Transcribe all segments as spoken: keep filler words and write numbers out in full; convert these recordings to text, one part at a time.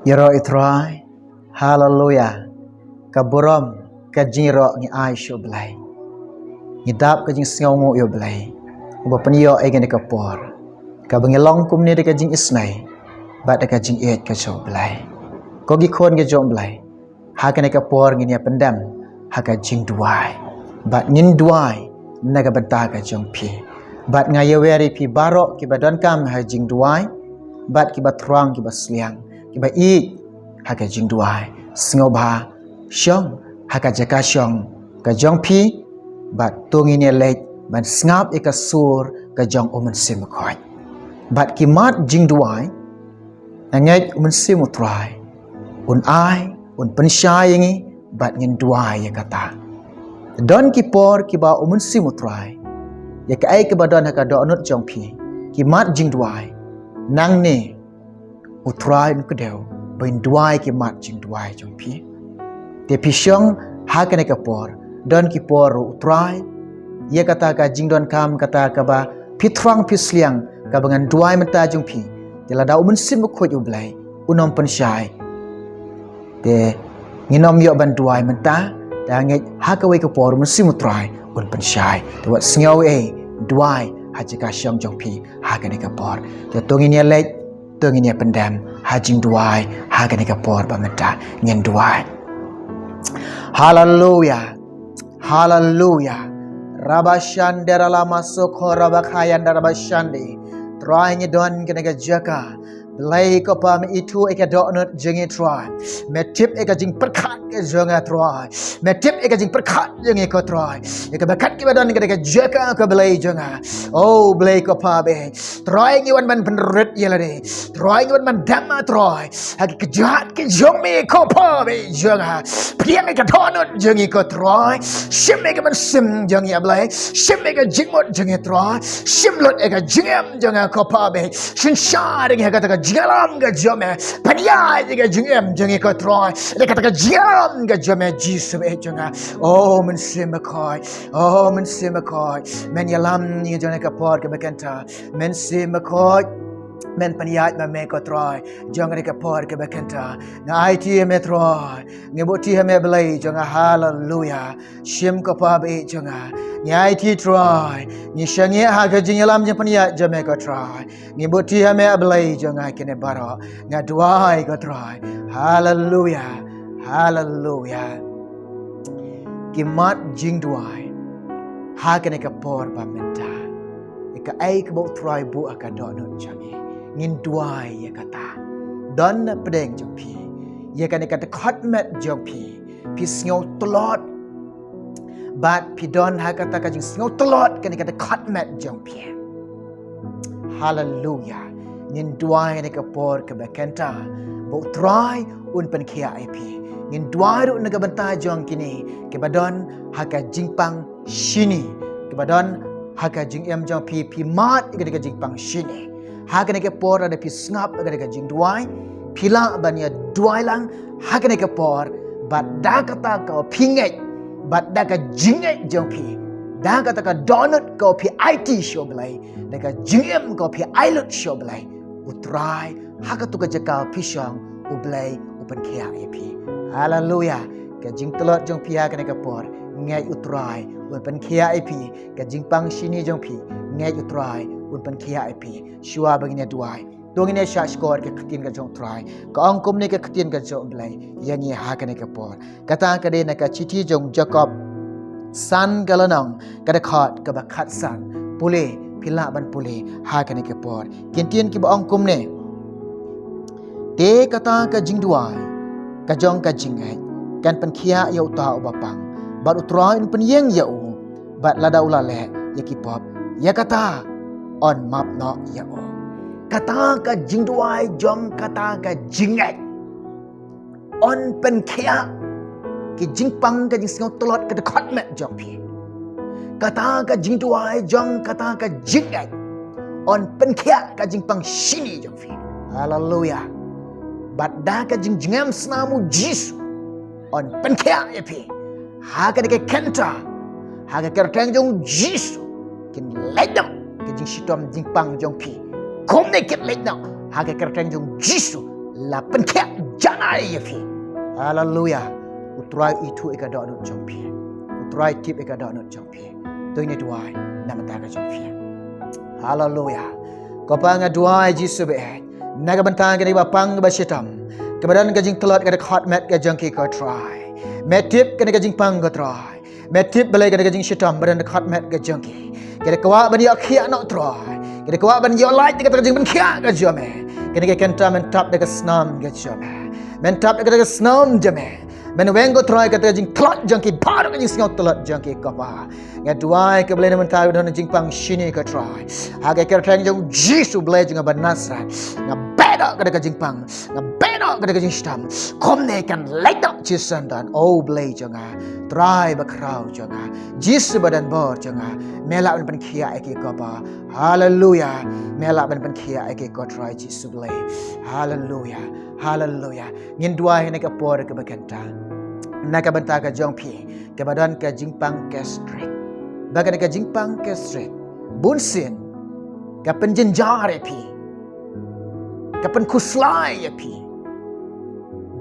Ïaroh ïa u Trai. Haleluya. Ka burom, ka jingïaroh ngi ai sha u Blei. Ngi dap ka jingsngewnguh ïa u Blei, uba pynïoh ïa ngi da ka por kaba ngi long kumne da ka jingisnei bad da ka jingïeit ka jong u Blei. Ko ki khun ka jong u Blei, ha kane ka por ngin ïa pyndem ha ka jingduwai. Bad ngin duwai na ka bynta ka jong phi. Bad nga ïawer ïa phi baroh kiba donkam ha jingduwai, bad kiba thrang, kiba sliang, kiba ïeit ha ka jingduwai, sngewbha shong ha ka jaka shong ka jong phi. Bad to ngin ïa leit ban sngap ïa ka sur ka jong u Mynsiem Bakhuid. Bad ki mat jingduwai, nga ngeit u Mynsiem u Trai un ai, un pynshai ïa ngi, bad ngin duwai ïa kata. Don ki por kiba u Mynsiem u Trai, ïa kaei kaba don ha ka dohnud jong phi, ki mat jingduwai, nangne u Trai un kdew ban duwai ki mat jingduwai jong phi. Te phi shong ha kane ka por, don ki por u Trai, ïa kata ka jingdonkam kata kaba phi thrang, phi sliang, kaba ngan duwai mynta jong phi. Te lada u Mynsiem Bakhuid u Blei un ym pynshai, te ngin ym ïoh ban duwai mynta. Te nga ngeit ha kawei ka por u Mynsiem u Trai un pynshai. Te wat sngew ei, duwai ha jaka shong jong phi ha kane ka por. Te to ngin ïa leit, to ngin ïa pyndem ha jingduwai ha kane ka por ba mynta. Ngin duwai. Haleluya. Haleluya. Rabashande ralama soko rabakhayan rabashande. Trai, ngi don kane ka jaka. Blei ko Pa, me ithuh ïa ka dohnud jong ngi Trai. Me tip ïa ka jingpyrkhat ka jong nga Trai. Me tip ïa ka jingpyrkhat jong ngi ko Trai, ïa kaba kat kiba don kane ka jaka ko Blei jong nga. O Blei ko Pa baieit, Trai ngi wan ban pynrit ïa lade. Trai ngi wan ban dem Trai ha ki kjat ki jong me ko Pa baieit jong nga. Pdiang ïa ka dohnud jong ngi ko Trai. Shim ïa ka mynsiem jong ngi A Blei. Shim ïa ka jingmut jong ngi Trai. Shim lut ïa ka jingim jong nga ko Pa baieit. Synshar ïa ngi ha kata ka jingïalam ka jong me. Pynïaid ïa ka jingim jong ngi ko Trai da kata ka jingïalam ka jong me Jisu baieit jong nga. O Mynsiem Bakhuid. O Mynsiem Bakhuid, men ïalam ïa ngi jong kane ka por kaba kynta. Mynsiem Bakhuid, men pynïaid ma me ko Trai jong kane ka por kaba kynta. Nga aiti ha me Trai. Ngi buh ti ha me Blei jong nga. Haleluya. Shim ko Pa baieit jong nga. Ngi aiti Trai. Ngi shaniah ha ka jingïalam jingpynïaid jong me ko Trai. Ngi buh ti ha me A Blei jong nga kine baroh. Nga duwai ko Trai. Haleluya. Haleluya. Ki mat jingduwai ha kane ka por ba mynta. Ïa kaei kaba u Trai buh ha ka dohnud jong ngi, ngin duwai ïa kata. Don na pdeng jong phi, ïa kane ka dkhot met jong phi, phi sngew tlot. Bad phi don ha kata ka jingsngew tlot kane ka dkhot met jong phi. Haleluya. Ngin duwai ha kane ka por kaba kynta ba u Trai un pynkhiah ïa phi. Ngin duwai ruh na ka bynta jong kine kiba don ha ka jingpang shini, kiba don ha ka jingim jong phi, phi mad ïa kane ka jingpang shini. Ha kane ka por lada phi sngap ïa kane ka jingduwai, phi lah ban ïa duwai lang ha kane ka por. Bad da kata ka phi ngeit, bad da ka jingngeit jong phi, da kata ka dohnud ka phi aiti sha u Blei, da ka jingim ka phi ai lut sha u Blei, u Trai ha katu ka jaka phi shong, u Blei u pynkhiah ïa phi. Haleluya. Ka jingtlot jong phi ha kane ka por, ngeit u Trai un pynkhiah ïa phi. Ka jingpang shini jong phi, ngeit u Trai un pynkhiah ïa phi. Shuwa ba ngin ïa duwai, to ngin ïa shah shkor ka ktien ka jong u Trai. Ka ong kumne ka ktien ka jong u Blei ïa ngi ha kane ka por. Kata ka dei na ka shithi jong u Jakob san ka lynnong, ka dkhot kaba khatsan. Pule, phi lah ban pule ha kane ka por. Ki ktien kiba ong kumne: Te kata ka jingduwai ka jong ka jingngeit kan pynkhiah ïa uta uba pang, bad u Trai un pynïeng ïa u, bad lada u la leh ïa ki pop, ïa kata yn map noh ïa u. Kata ka jingduwai jong kata ka jingngeit yn pynkhiah ki jingpang, ka jingsngew tlot, ka dkhot met jong phi. Kata ka jingduwai jong kata ka jingngeit yn pynkhiah ka jingpang shini jong phi. Haleluya. Bad da ka jingjngem snam u Jisu yn pynkhiah ïa phi. Ha kane ka kynta, ha ka kyrteng jong u Jisu, kin leit noh ka jingshitom jingpang jong phi. Kumne kin leit noh ha ka kyrteng jong u Jisu. La pynkhiah ai ïa phi. Haleluya. U Trai u ithuh ïa ka dohnud jong phi. U Trai u tip ïa ka dohnud jong phi. To ngin duwai na ka bynta ka jong phi. Haleluya. Ko Pa, nga duwai Jisu ba ïeit, na ka bynta kane ka pang kaba shitom, kaba don ka jingtlot ka dkhot met ka jong ki, ko Trai. Me tip kane ka jingpang, ko Trai. Me tip balei kane ka jingshitom ba don ka dkhot met ka jong ki. Ki da kwah ban ïoh khiah noh, Trai. Ki da kwah ban ïoh lait da kata ka jingpynkhiah ka jong me. Kane ka kynta men tap da ka snam ka jong me. Men tap da kata ka snam jong me. Men weng, ko Trai, kata ka jingtlot jong ki, baroh ka jingsngew tlot jong ki, ko Pa. Nga duwai, ko Blei, na ka bynta ka don ka jingpang shini, ko Trai. Ha ka kyrteng jong Jisu, Blei jong nga ba Nasareth, nga bedoh kata ka jingpang. Nga bedoh kata ka jingshitom. Kumne kan leit noh shisyndon, O Blei jong nga, Trai bakhraw jong nga, Jisu badonbor jong nga. Me lah ban pynkhiah ïa ki, ko Pa. Haleluya. Me lah ban pynkhiah ïa ki, ko Trai Jisu Blei. Haleluya. Haleluya. Ngin duwai ha kane ka por kaba kynta na ka bynta ka jong phi, kaba don ka jingpang gastric. Ba kane ka jingpang gastric bunsien ka pynjynjar ïa phi, ka pynkhuslai ïa phi.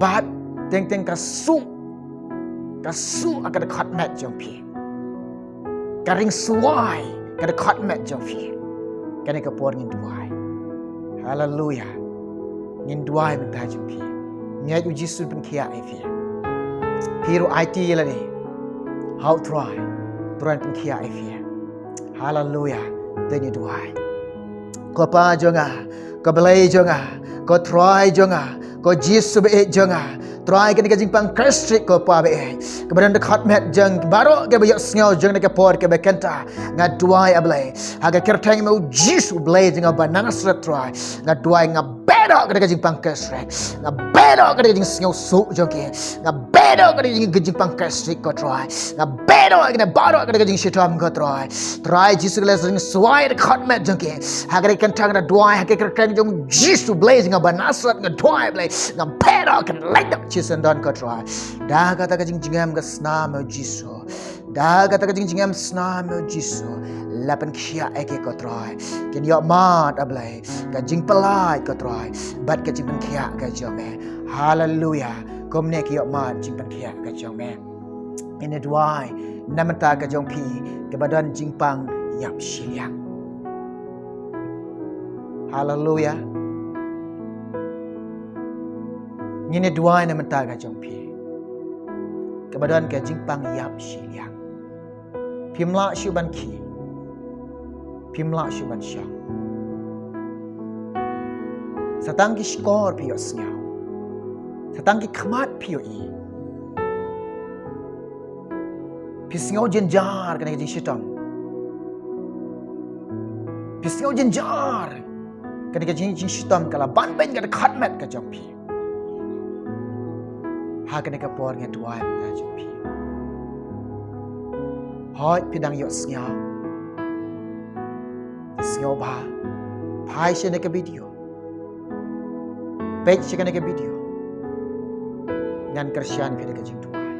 Bad teng teng ka suh, ka suh ïa ka dkhot met jong phi. Ka ring swai ka dkhot met jong phi. Kane ka por ngin duwai. Haleluya. Ngin duwai na ka bynta jong phi. Ngeit, U Jisu un pynkhiah ïa phi. Phi ruh aiti ïa lade ha U Trai, U Trai un pynkhiah ïa phi. Haleluya. To ngin duwai. Ko Pa jong nga, ko Blei jong nga, ko Trai jong nga, ko Jisu ba ïeit jong nga. Trai, kane ka jingpang gastric, ko Pa ba ïeit, kaba don dkhot met jong baroh kiba ïohsngew jong kane ka por kaba kynta. Nga duwai, A Blei, ha ka kyrteng jong U Jisu, Blei jong nga ba Nasareth, Trai. Nga duwai, nga bedoh kata ka jingpang gastric. Nga bedoh kata ka jingsngew suh jong ki. Nga bedoh kata ka jing, ka jingpang gastric, ko Trai. Nga bedoh kane baroh kata ka jingshitom, ko Trai. Trai Jisu, ka la ring swai dkhot met jong ki. Ha kane ka kynta nga duwai ha ka kyrteng jong Jisu, Blei jong nga ba Nasareth, nga duwai, Blei, nga bedoh kan leit noh shisyndon, ko Trai. Da kata ka jingjngem ka snam, O Jisu. Da kata ka jingjngem snam, O Jisu, la pynkhiah ïa ki, ko Trai. Kin ïoh mad, A Blei, ka jingpyllait, ko Trai, bad ka jingpynkhiah ka jong me. Haleluya. Kumne ki ïoh mad jingpynkhiah ka jong me. Ngin duwai na ka bynta ka jong phi kaba don jingpang ïap shiliang. Haleluya. Ngin duwai na ka bynta ka jong phi kaba don ka jingpang ïap shiliang. Phim lah shuh ban khie. Phim lah shuh ban shong. Sa tang ki shkor phi ïohsngew. Sa tang ki khmat phi ïohi. Phi sngew jynjar kane ka jingshitom. Phi sngew jynjar kane ka jing, jingshitom, ka la ban beiñ ka dkhot met ka jong phi. Ha kane ka por nga duwai na ka bynta jong phi. Hooid, phi dang ïohsngew, sngewbha phai sha kane ka video. Peit sha kane ka video. Ngan kyrshan phi da ka jingduwai.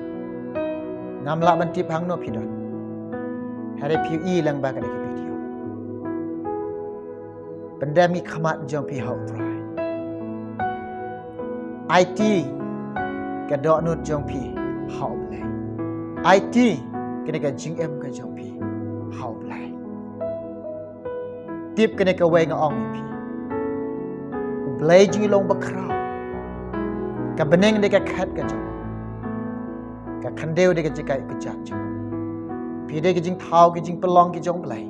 Ngam lah ban tip hangno phi don. Hynrei phi ïohi lang ba kane ka video. Pyndem ki khmat jong phi ha U Trai. Aiti ka dohnud jong phi ha U Blei. Aiti kane ka jingim ka jong phi ha U Blei. Tip kane kawei nga ong ïa phi. U Blei jinglong bakhraw, ka bneng dei ka khet ka jong u, ka khyndew dei ka jingkait ka jait jong u. Phi dei ka jingthaw ka jingpynlong ka jong U Blei.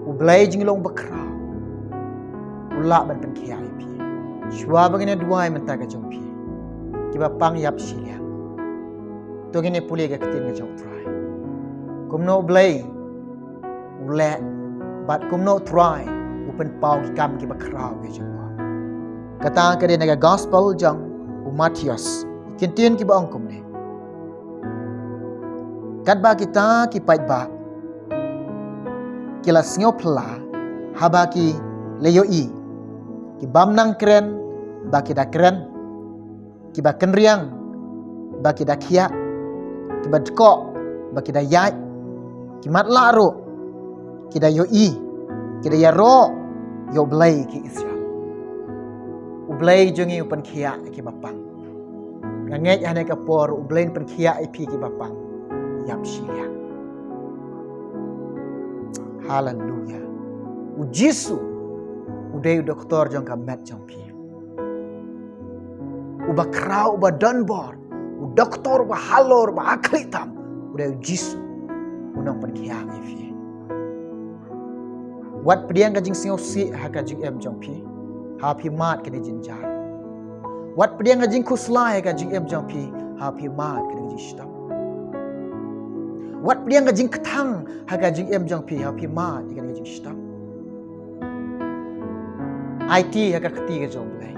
U Blei jinglong bakhraw u lah ban pynkhiah ïa phi. Shuwa ba ngin duwai mynta ka jong phi kiba pang ïap shiliang, to ngin pule ka ktien ka jong U Trai. Kumno U Blei u leh bad kumno U Trai u pynpaw ki kam kiba khraw ki jong u. Kata ka dei na ka gospel jong u Mathaios. Ki ktien kiba ong kumne: Katba kita ki paidbah ki la sngewphylla haba ki la ïohi, ki bym nang kren ba ki da kren, kiba kynriang ba ki da khiah, kiba dkoh ba ki da ïaid, ki matlah ruh ki da ïohi, ki da ïaroh ïa U Blei ki Israel. U U Blei jong ngi u pynkhiah ïa kiba pang. Nga ngeit ha kane ka por U Blei un pynkhiah ïa phi kiba pang ïap shiliang. Haleluya. U Jisu u dei u doktor jong ka met jong phi. Uba khraw, uba donbor, u doktor uba halor, uba ha khlieh tam, u dei u Jisu u nongpynkhiah ïa phi. Wat pdiang ka jingsngewsih ha ka jingim jong phi, haba phi mad kane ka jingjia. Wat pdiang ka jingkhuslai ha ka jingim jong phi, haba phi mad kane ka jingshitom. Wat pdiang ka jingkthang ha ka jingim jong phi, haba phi mad kane ka jingshitom. Aiti ha ka kti ka jong U Blei.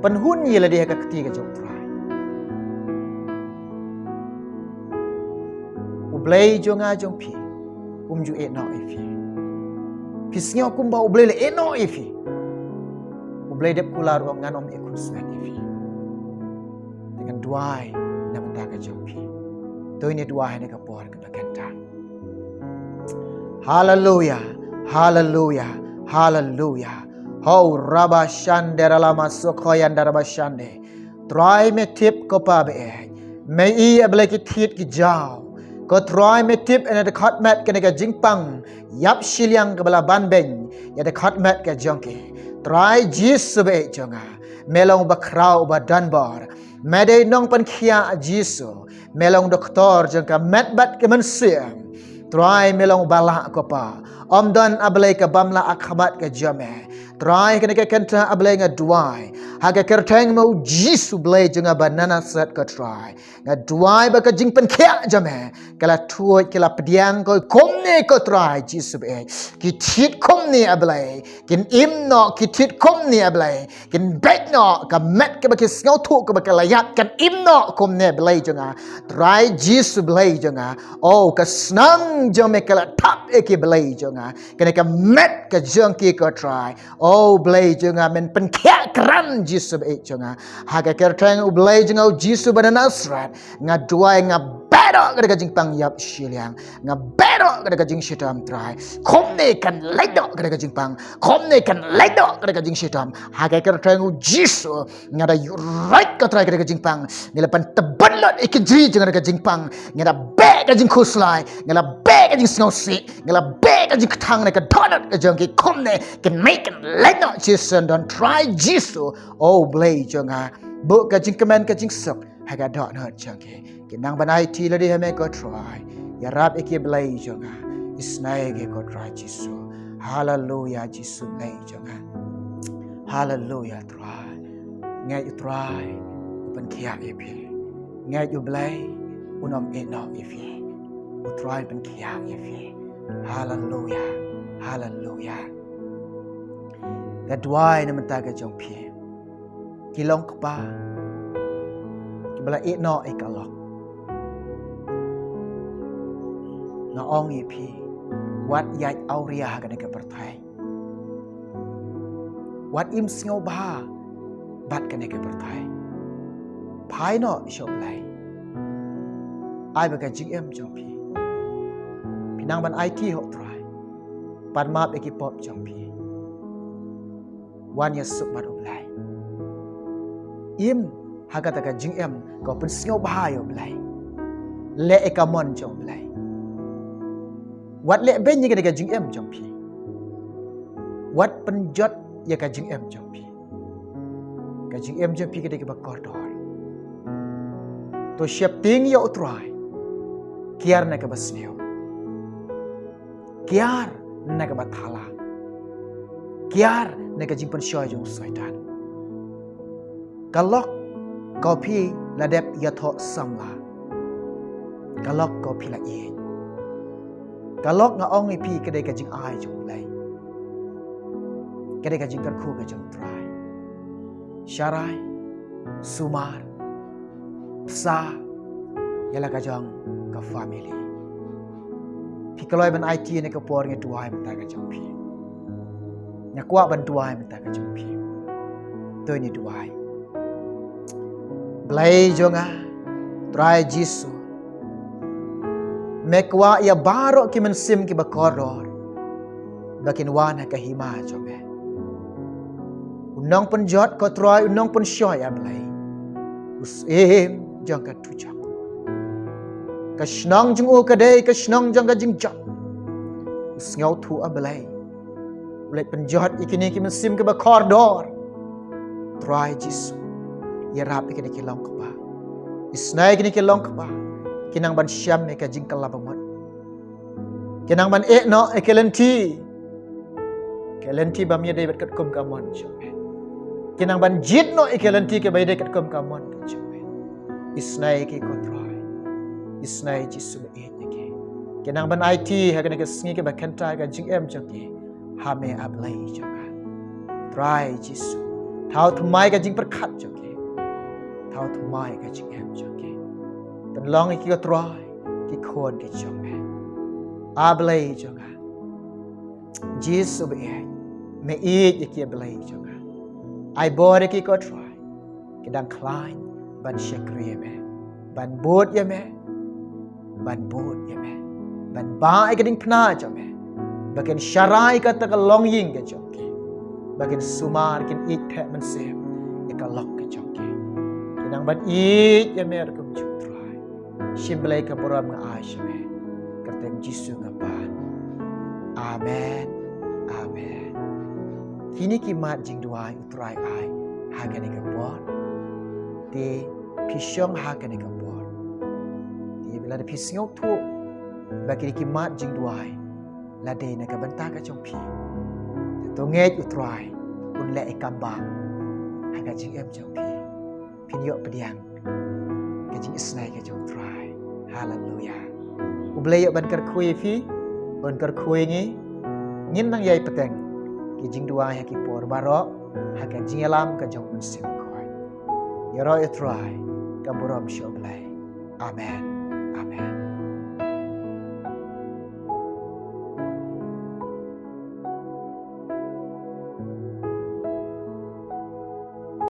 Pynhun ïa lade ha ka kti ka jong U Trai. U Blei jong nga jong phi um ju ïehnoh ïa phi. Phi sngew kumba U Blei u la ïehnoh ïa phi? U Blei u dep kular u ong, ngan ym ïakhuslai ïa phi. Te ngan duwai na ka bynta ka jong phi. To ngin duwai ha kane ka por kaba kynta. Haleluya, haleluya, haleluya. Ho raba shande ralama sokhoyan daraba shande. Trai me tip ko Pa ba ïeit. Me i ïa balei ki thied ki jaw. Ko Trai me tip ïa kane ka dkhot met kane ka jingpang ïap shiliang kaba la ban beiñ ïa ka dkhot met ka jong ki. Trai Jisu ba ïeit jong nga. Me long uba khraw uba donbor. Me dei nongpynkhiah Jisu. Me long doktor jong ka met bad ka mynsiem. Trai me long uba lah ko Pa. Ym don a balei kaba ym lah ha khmat ka jong me. Trai kane ka kynta a Blei nga duwai ha ka kyrteng ma u Jisu Blei jong nga ba na Nasareth ko Trai. Nga duwai ba ka jingpynkhiah jong me ka la tuid, ka la pdiang ko kumne ko Trai Jisu ba ïeit. Ki thied kumne a Blei. Kin im noh ki thied kumne a Blei. Kin beit noh ka met kaba ki sngewthuh kaba ka la ïap, kan im noh kumne Blei jong nga. Trai Jisu Blei jong nga. O ka snam jong me ka la thap ïa ki Blei jong nga. Kane ka met ka jong ki ko Trai. O Blei jong nga, men pynkhiah kyrpad Jisu ba ïeit jong nga. Ha ka kyrteng u Blei jong nga u Jisu ba na Nasareth. Nga duwai nga beit noh kane ka jingpang ïap shiliang. Nga beit noh kane ka jingshitom Trai. Kumne kan leit noh kane ka jingpang. Kumne kan leit noh kane ka jingshitom. Ha ka kyrteng u Jisu nga da ïuhroit ko Trai kane ka jingpang. Nga la pyntbit lut ïa ka jingri jong kane ka jingpang. Nga da beh ka jingkhuslai. Nga la beh ka jingsngewsih. Nga la beh ka jingkthang na ka dohnud ka jong ki kumne. Kane kan leit noh shisien don Trai Jisu. O Blei jong nga. Buh ka jingkmen ka jingsuk ha ka dohnud jong ki. Ki nang ban aiti lade ha me ko Trai. Ïarap ïa ki Blei jong nga. Isynei ïa ki ko Trai Jisu. Haleluya Jisu Blei jong nga. Haleluya Trai. Ngeit u Trai u pynkhiah ïa phi. Ngeit u Blei un ym ïehnoh ïa phi. U Trai pynkhiah ïa phi. Haleluya. Haleluya. Nga duwai na ka bynta ka jong phi. Ki long kpa kiba la ïehnoh ïa ka lok. Nga ong ïa phi, wat ïaid awria ha kane ka pyrthei. Wat im sngewbha bad kane ka pyrthei. Phai noh sha u Blei. Ai ba ka jingim jong phi, phi nang ban aiti ha u Trai. Pan map ïa ki pop jong phi. Wan ïasuk bad u Blei. Im ha kata ka jingim kaba pynsngewbha ïa u Blei. Leh ïa ka mon jong u Blei. Wat leh beiñ ïa kata ka jingim jong phi. Wat pynjot ïa ka jingim jong phi. Ka jingim jong phi ka dei kaba kordor. To sheptieng ïa u Trai. Kiar na kaba sniew. Kiar na kaba thala. Kiar na ka jingpynshoi jong u Soitan. Ka lok ko phi la dep ïathoh samla. Ka lok ko phi la ïeit. Ka lok nga ong ïa phi ka dei ka jingai jong u Blei. Ka dei ka jingkyrkhu ka jong u Trai. Sharai, sumar, bsa ïa la ka jong ka family. Phi kloi ban aiti ha kane ka por, ngi duwai mynta ka jong phi. Nga kwah ban duwai mynta ka jong phi. To ngin duwai. Blei jong nga, Trai Jisu. Me kwah ïa baroh ki mynsiem kiba kordor ba kin wan ha ka hima jong me. U nongpynjot ko Trai, u nongpynshoi A Blei. U syiem jong ka dujok. Ka shnong jong u ka dei ka shnong jong ka jingjot. U sngewthuh A Blei. U leit pynjot ïa kine ki mynsiem kiba kordor. Trai Jisu. Ïarap ïa kine ki long kpa. Isnei kine ki long kpa. Ki nang ban shem ïa ka jingkylla bamut. Ki nang ban eh noh ïa ka lynti. Ka lynti bym ïadei bad katkum ka mon jong me. Ki nang ban jied noh ïa ka lynti kaba ïadei katkum ka mon jong me. Isnei ki ko Trai. Isnei Jisu ba ïeit ïa ki. Ki nang ban aiti ha kane ka sngi kaba kynta ka jingim jong ki. Ha me A Blei jong nga. Trai Jisu. Thaw thymmai ka jingpyrkhat jong ki. Thaw thymmai ka jingim jong ki. Pynlong ïa ki ko Trai. Ki khun ki jong me. A Blei jong nga. Jisu ba ïeit. Me ïeit ïa ki A Blei jong nga. Ai bor ïa ki ko Trai. Ki dang khlaiñ ban shakri ïa me. Ban bud ïa me. Ban bud ïa me. Ban bah ïa ka diengphna jong me. Ba kin sharai kata ka longïing ka jong ki. Ba kin sumar kin ïeit theh mynsiem ïa ka lok ka jong ki. Ki nang ban ïeit ïa me ruh kum jong u Trai. Shim Blei ka burom nga ai sha me. Kyrteng Jisu nga pan. Amen. Amen. Kine ki mat jingduwai u Trai ai ha kane ka por. Te phi shong ha kane ka por. Te lada phi sngewthuh ba kine ki mat jingduwai la dei na ka bynta ka jong phi. Te to ngeit u Trai un leh ïa ka kam bha ha ka jingim jong phi. Phin ïoh pdiang ka jingisnei ka jong u Trai. Haleluya. U Blei ïoh ban kyrkhu ïa phi, un kyrkhu ïa ngi. Ngin nang ïai bteng ki jingduwai ha ki por baroh ha ka jingïalam ka jong u Mynsiem Bakhuid. Ïaroh ïa u Trai, ka burom sha u Blei. Amen.